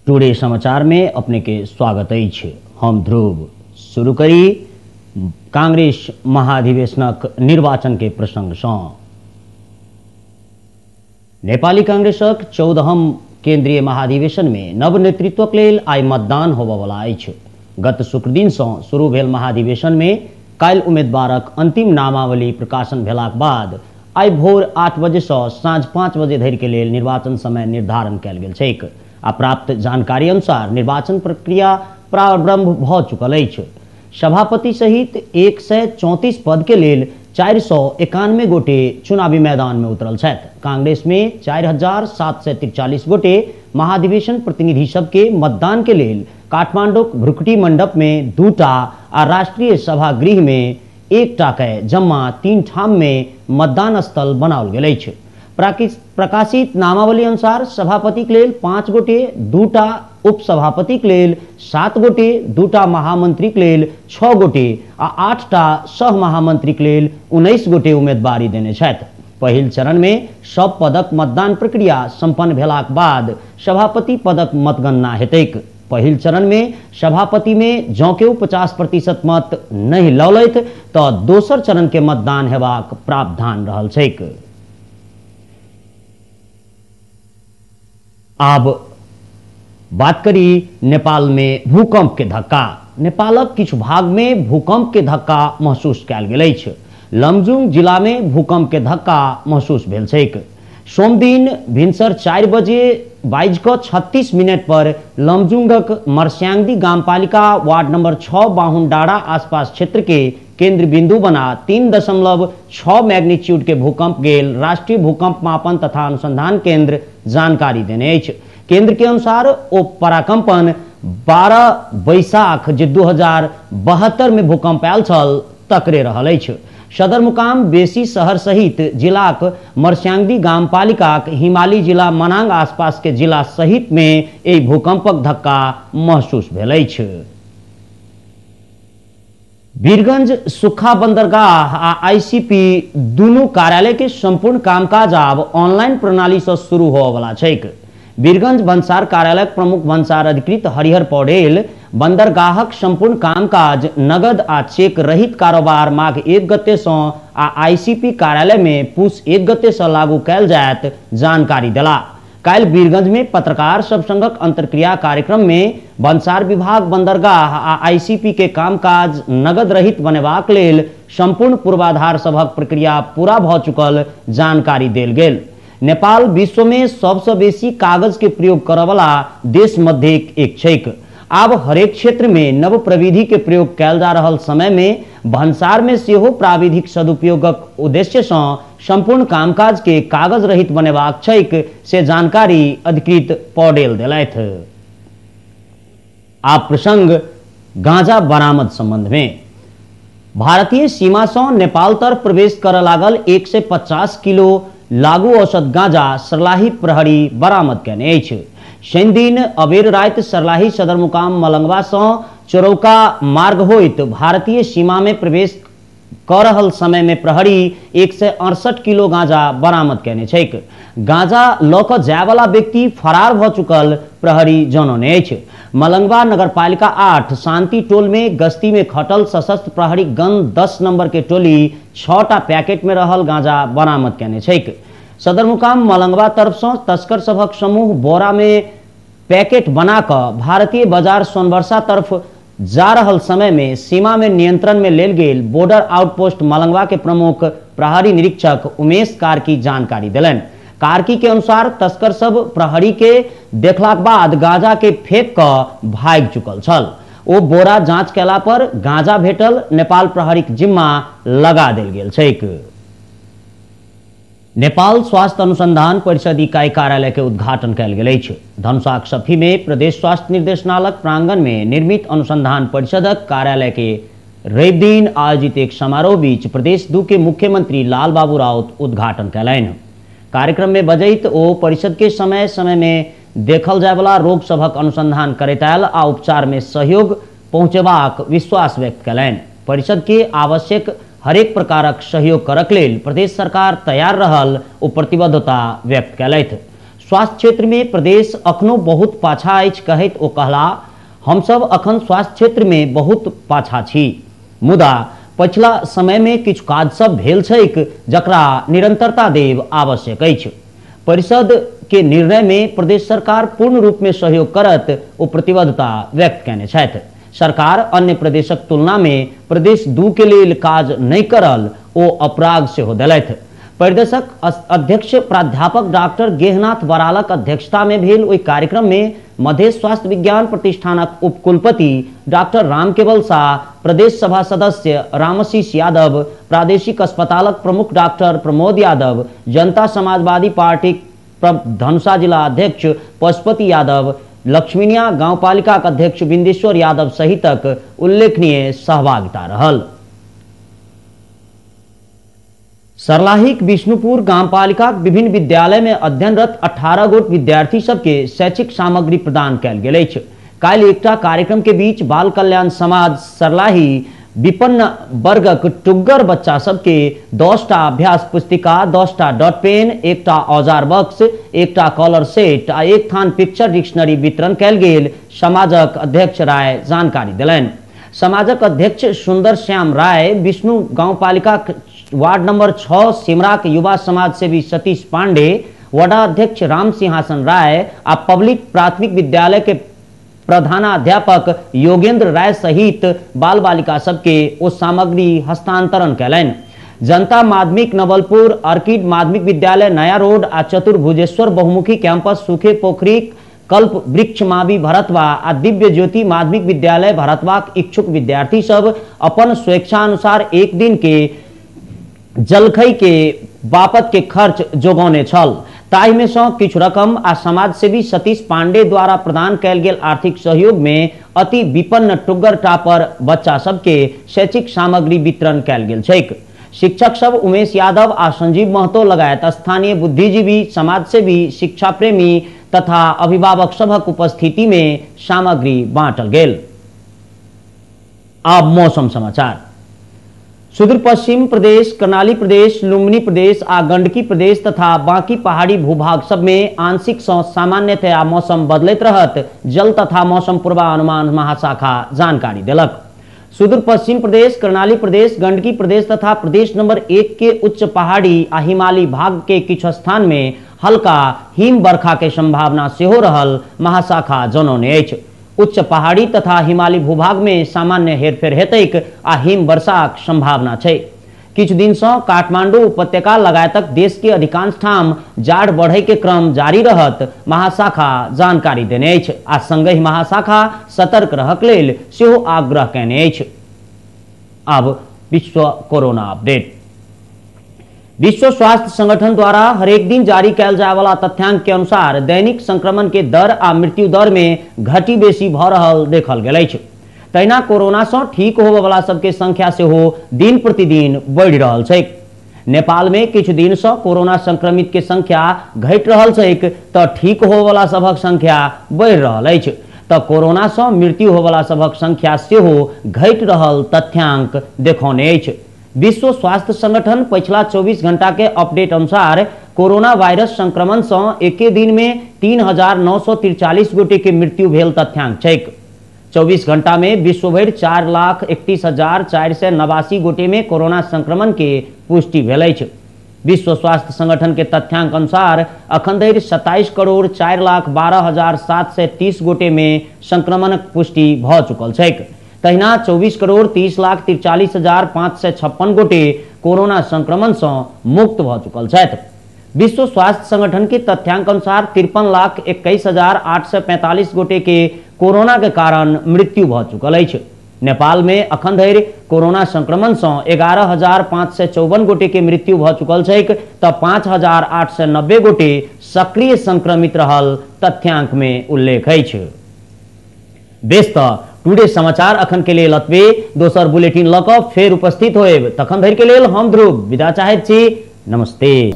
Today समाचार में अपने के स्वागत अछि। हम ध्रुव। शुरू करी कांग्रेस महाधिवेशनक निर्वाचन के प्रसंग सँ। नेपाली कांग्रेसक 14हम केंद्रीय महाधिवेशन में नव नेतृत्वक लेल आइ मतदान होबयवला अछि। गत शुक्र दिन सँ शुरू भेल महाधिवेशन में काल्हि उम्मीदवारक अंतिम नामावली प्रकाशन भेलाक बाद आइ भोर 8 बजे सँ साँझ 5 बजे धरि के लेल निर्वाचन समय निर्धारण कयल गेल छैक। आ प्राप्त जानकारी अनुसार निर्वाचन प्रक्रिया प्रारंभ भ चुकल अछि। सभापति सहित 134 पद के लेल 491 गोटे चुनावी मैदान में उतरल छथि। कांग्रेस में 4743 गोटे महाधिवेशन प्रतिनिधि सबके मतदान के लेल काठमांडूक भ्रुकुटी मंडप में 2टा आ राष्ट्रीय सभागृह में 1टा के जम्मा 3 ठाम में मतदान स्थल बनाओल गेल अछि। प्रकाशित नामावली अनुसार सभापति के लेल 5 गोटे, 2टा उपसभापति के लेल 7 गोटे, 2टा महामंत्री के लेल 6 गोटे आ 8टा सह महामंत्री के लेल 19 गोटे उम्मीदवारी देने छथि। पहिल चरण में सब पदक मतदान प्रक्रिया संपन्न भेलाक बाद सभापति पदक मतगणना हेतैक। पहिल चरण में सभापति में जँ केओ 50% मत नहीं लौलथि तऽ दोसर चरण के मतदान हेबाक प्रावधान रहल छैक। आब बात करी नेपाल में भूकंप के धक्का। नेपालक किछु भाग में भूकंप के धक्का महसूस कयल गेल अछि। लमजुङ जिला में भूकंप के धक्का महसूस भेल छैक। सोमदिन भिनसर 4 बजे 22:36 पर लमजुङक मरस्यांगदी गामपालिका वार्ड नंबर 6 बाहुनडाँडा आसपास क्षेत्र के केंद्र बिंदु बना 3.6 मैग्नीट्यूड के भूकंप गेल राष्ट्रीय भूकंप मापन तथा अनुसंधान केंद्र जानकारी देने अछि। केंद्र के अनुसार ओ पराकंपन 12 बैसाख जे 2072 में भूकंप आयल छल तकरे रहल अछि। सदरमुकाम बेसी शहर सहित जिलाक मरस्यांगदी गामपालिकाक हिमाली जिला मनांग आसपास के जिला सहित में एहि भूकंपक धक्का महसूस भेल अछि। वीरगंज सुखा बंदरगाह आ आईसीपी दुनू कार्यालय के संपूर्ण कामकाज आब ऑनलाइन प्रणाली से शुरू होबयवला छैक। वीरगंज भन्सार कार्यालयक प्रमुख भन्सार अधिकृत हरिहर पौडेल बंदरगाहक संपूर्ण कामकाज नगद आ चेक रहित कारोबार माघ 1 गते सँ आ आईसीपी कार्यालय में पुस 1 गते सँ लागू कयल जायत जानकारी देला। काल्हि वीरगंज में पत्रकार सब संगक अंतर्क्रिया कार्यक्रम में भन्सार विभाग बंदरगाह आ आईसीपी के कामकाज नगद रहित बनेबाक लेल संपूर्ण पूर्वाधार सभक प्रक्रिया पूरा भऽ चुकल जानकारी देल गेल। नेपाल विश्व में सबसँ बेसी कागज के प्रयोग करऽवला देश मध्य एक छैक। आब हरेक क्षेत्र में नव प्रविधि के प्रयोग कयल जा रहल समय में भन्सार में सेहो प्राविधिक सदुपयोगक उद्देश्य सँ संपूर्ण कामकाज के कागज रहित बनेबाक छैक से जानकारी अधिकृत पौडेल देलथि। आब प्रसंग गांजा बरामद संबंध में। भारतीय सीमा सँ नेपाल तरफ प्रवेश करऽ लागल 150 किलो लागू औषध गांजा सर्लाही प्रहरी बरामद कयने अछि। शनिदिन अबेर राति सर्लाही सदरमुकाम मलंगवा सँ चोरौका मार्ग होइत भारतीय सीमा में प्रवेश कऽ रहल समय में प्रहरी 168 किलो गांजा बरामद कयने छैक। गांजा लऽ कऽ जायवला व्यक्ति फरार भऽ चुकल प्रहरी जनौने अछि। मलंगवा नगरपालिका 8 शांति टोल में गश्ती में खटल सशस्त्र प्रहरी गन 10 नंबर के टोली 6टा पैकेट में रहल गांजा बरामद कयने छैक। सदरमुकाम मलंगवा तरफ सँ तस्कर सभक समूह बोरा में पैकेट बना कऽ भारतीय बाजार सोनवर्षा तरफ जा रहल समय में सीमा में नियंत्रण में लेल गेल बॉर्डर आउटपोस्ट मलंगवा के प्रमुख प्रहरी निरीक्षक उमेश कार्की जानकारी देलनि। कार्की के अनुसार तस्कर सब प्रहरी के देखलाक बाद गांजा के फेंक कऽ भागि चुकल छल। ओ बोरा जांच कयला पर गांजा भेटल नेपाल प्रहरीक जिम्मा लगा देल गेल छैक। नेपाल स्वास्थ्य अनुसंधान परिषद इकाई कार्यालय के उद्घाटन कयल गेल अछि। धनुषाक सफी में प्रदेश स्वास्थ्य निर्देशनालय प्रांगण में निर्मित अनुसंधान परिषदक कार्यालय के रवि दिन आयोजित एक समारोह बीच प्रदेश 2 के मुख्यमंत्री लाल बाबू राउत उद्घाटन कयलनि। कार्यक्रम में बजैत ओ परिषद के समय समय में देखल जायवला रोग सभक अनुसंधान करैत आयल आ उपचार में सहयोग पहुँचेबाक विश्वास व्यक्त कयलनि। परिषद के आवश्यक हरेक प्रकारक सहयोग करक लेल प्रदेश सरकार तैयार रहल ओ प्रतिबद्धता व्यक्त कयलथि। स्वास्थ्य क्षेत्र में प्रदेश अखनो बहुत पाछा अछि कहैत ओ कहला, हमसब अखन स्वास्थ्य क्षेत्र में बहुत पाछा छी, मुदा पछिला समय में किछु काज सब भेल छैक जकरा निरंतरता देब आवश्यक अछि। परिषद के निर्णय में प्रदेश सरकार पूर्ण रूप में सहयोग करत ओ प्रतिबद्धता व्यक्त कयने छथि। सरकार अन्य प्रदेशक तुलना में प्रदेश 2 के लेल काज नहि करल ओ अपराग सेहो देलथि। परिषदक अध्यक्ष प्राध्यापक डॉक्टर गेहनाथ बरालक अध्यक्षता में भेल ओहि कार्यक्रम में मधेश स्वास्थ्य विज्ञान प्रतिष्ठानक उपकुलपति डॉक्टर रामकेवल शाह, प्रदेश सभा सदस्य रामशीष यादव, प्रादेशिक अस्पतालक प्रमुख डॉक्टर प्रमोद यादव, जनता समाजवादी पार्टी धनुषा जिला अध्यक्ष पशुपति यादव, लक्ष्मीनिया गांवपालिका अध्यक्ष बिंदेश्वर यादव सहितक उल्लेखनीय सहभागिता रहल। सरलाहीक विष्णुपुर गामपालिका विभिन्न विद्यालय में अध्ययनरत 18 गोट विद्यार्थी सबके शैक्षिक सामग्री प्रदान कयल गेल अछि। काल्हि एकटा कार्यक्रम के बीच बाल कल्याण समाज सरलाही विपन्न वर्गक टुग्गर बच्चा सबके 10टा अभ्यास पुस्तिका, 10टा डॉट पेन, एकटा औजार बक्स, एकटा कॉलर सेट आ एक थान पिक्चर डिक्शनरी वितरण कयल गेल समाजक अध्यक्ष राय जानकारी देलनि। समाजक अध्यक्ष सुंदर श्याम राय, विष्णु गांवपालिका वार्ड नंबर 6 सिमराक युवा समाजसेवी सतीश पांडे, वडा अध्यक्ष राम सिंहासन राय आ पब्लिक प्राथमिक विद्यालय के प्रधानाध्यापक योगेंद्र राय सहित बाल बालिका सबके ओ सामग्री हस्तांतरण कयलनि। जनता माध्यमिक नवलपुर, अर्किड माध्यमिक विद्यालय नया रोड आ चतुर्भुजेश्वर बहुमुखी कैंपस सूखे पोखरी कल्प वृक्ष मावी भरतवा आ दिव्य ज्योति माध्यमिक विद्यालय भरतवाक इच्छुक विद्यार्थी सब अपन स्वेच्छानुसार एक दिन के जलखई के बापत के खर्च जोगौने छल। ताहि में सँ किछु रकम आ समाजसेवी सतीश पांडे द्वारा प्रदान कयल गेल आर्थिक सहयोग में अति विपन्न टुग्गर टापर बच्चा सबके शैक्षिक सामग्री वितरण कयल गेल छैक। शिक्षक सब उमेश यादव आ संजीव महतो लगायत स्थानीय बुद्धिजीवी, समाजसेवी, शिक्षा प्रेमी तथा अभिभावक सभक उपस्थिति में सामग्री बांटल गेल। अब मौसम समाचार। सुदूर पश्चिम प्रदेश, कर्णाली प्रदेश, लुम्बिनी प्रदेश आ गंडकी प्रदेश तथा बाकी पहाड़ी भूभाग सब में आंशिक सँ सामान्यतया मौसम बदलैत रहत जल तथा मौसम पूर्वानुमान महाशाखा जानकारी देलक। सुदूर पश्चिम प्रदेश, कर्णाली प्रदेश, गंडकी प्रदेश तथा प्रदेश नंबर 1 के उच्च पहाड़ी आ हिमालयी भाग के किछु स्थान में हल्का हिम बरखा के संभावना सेहो रहल महाशाखा जनौने अछि। उच्च पहाड़ी तथा हिमालयी भूभाग में सामान्य हेरफेर हेतैक आ हिम वर्षाक संभावना छै। किछु दिन सँ काठमांडू उपत्यका लगायतक देश के अधिकांश ठाम जाड़ बढ़े के क्रम जारी रहत महाशाखा जानकारी देने अछि आ संगहि महाशाखा सतर्क रहक लेल सेहो आग्रह कयने अछि। अब विश्व कोरोना अपडेट। विश्व स्वास्थ्य संगठन द्वारा हरेक दिन जारी कयल जाय वाला तथ्यांक के अनुसार दैनिक संक्रमण के दर आ मृत्यु दर में घटी बेसी भ रहल देखल गेल अछि। तहिना कोरोना सँ ठीक होबय वाला सबके संख्या सेहो दिन प्रतिदिन बढ़ि रहल छैक। नेपाल में किछु दिन सँ कोरोना संक्रमित के संख्या घटि रहल छैक तऽ ठीक होबय वाला सभक संख्या बढ़ि रहल अछि, तऽ कोरोना सँ मृत्यु होबय वाला सभक संख्या सेहो घटि रहल तथ्यांक देखौने अछि। विश्व स्वास्थ्य संगठन पछिला 24 घंटा के अपडेट अनुसार कोरोना वायरस संक्रमण सँ एके दिन में 3,943 गोटे के मृत्यु भेल तथ्यांक छैक। 24 घंटा में विश्वभरि 4,31,489 गोटे में कोरोना संक्रमण के पुष्टि भेल अछि। विश्व स्वास्थ्य संगठन के तथ्यांक अनुसार अखन धरि 27,04,12,730 गोटे में संक्रमणक पुष्टि भऽ चुकल छैक। तहिना 24,30,43,556 गोटे कोरोना संक्रमण सँ मुक्त भऽ चुकल छथि। विश्व स्वास्थ्य संगठन के तथ्यांक अनुसार 53,21,845 गोटे के कोरोना के कारण मृत्यु भऽ चुकल अछि। नेपाल में अखन धरि कोरोना संक्रमण सँ 11,554 गोटे के मृत्यु भऽ चुकल छैक तऽ 5,890 गोटे सक्रिय संक्रमित रहल तथ्यांक में उल्लेख अछि। बेस तऽ टुडे समाचार अखन के लेल अतबे। दोसर बुलेटिन लऽ कऽ फेर उपस्थित होएब, तखन धरि के लेल हम ध्रुव विदा चाहैत छी। नमस्ते।